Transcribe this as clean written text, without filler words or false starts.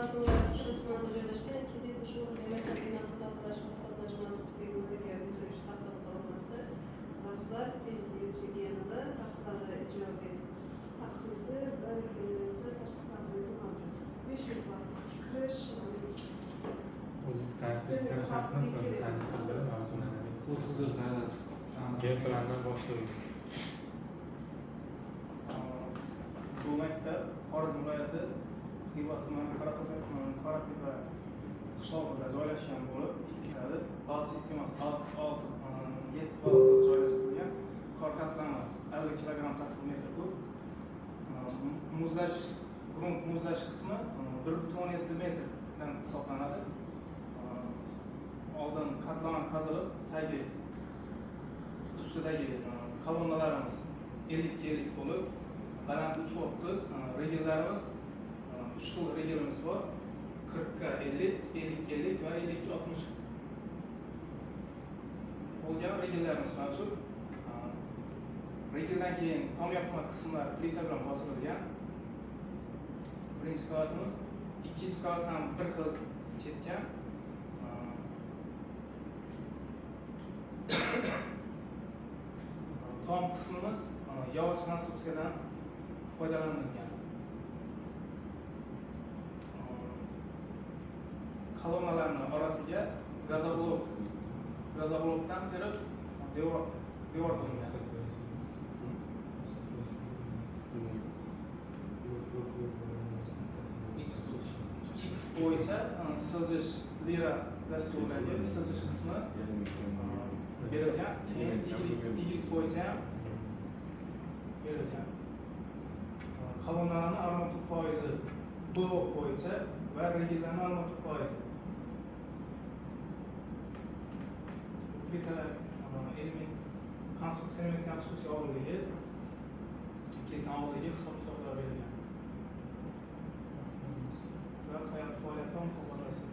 Xorazm viloyati Chirchiq tumanida joylashgan 270 o'rinli maktab binosi ta'mirlash va hisoblash mavzusidagi muhokama bildirish taqdim qilinmoqda. Rahbar Prezidentiva, rahbari ijodiy taqrisi va retsenzenti tashqi taqrisi mavjud. 5 minut vaqt. Kirish. O'zingiz tanishtirsangiz, tanishtirib, mavzuni. O'tkazilsangiz. Gen plandan boshlaylik. Bu maktab Xorazm viloyati, Xiva tumani, Qoratepa qishlog'ida joylashgan bo'lib, ikkitadi bal sistemasi olti, olti, yetti bal qilib joylashtirilgan. Qor qatlami 50 kilogramm taqsim metr kub. Muzlash, grunt muzlash qismi 1,7 metrdan hisoblanadi. Oldin qatlama qazilib, tagi, ustidagi kolonnalarimiz 50ga 50 bo'lib, baland 3,30, regellarimiz, uch xil regelimiz bor: 40ga 50, 50ga 50 va 50ga 60 bo'lgan regellarimiz mavjud. Regeldan keyin tom yopma qismlar plita bilan bosirilgan. Birinchi qavatimiz, ikkinchi qavat ham bir xil ketgan. Tom qismimiz yog'och konstruksiyadan foydalanilgan. Kolonnalarni orasiga gazoblokdan terib devor qilingan. X bo'yicha siljish, Lira dasturidagi siljish qismi berilgan, keyin Y bo'yicha ham berilgan. Kolonnalarni armatur foizi B bo'yicha va regellarni armatur foizi. Plitalar element, konstruksiya elementlarning xususiy og'irligi, plita og'irligi hisob kitoblar berilgan va hayot faoliyati va muhofazasi.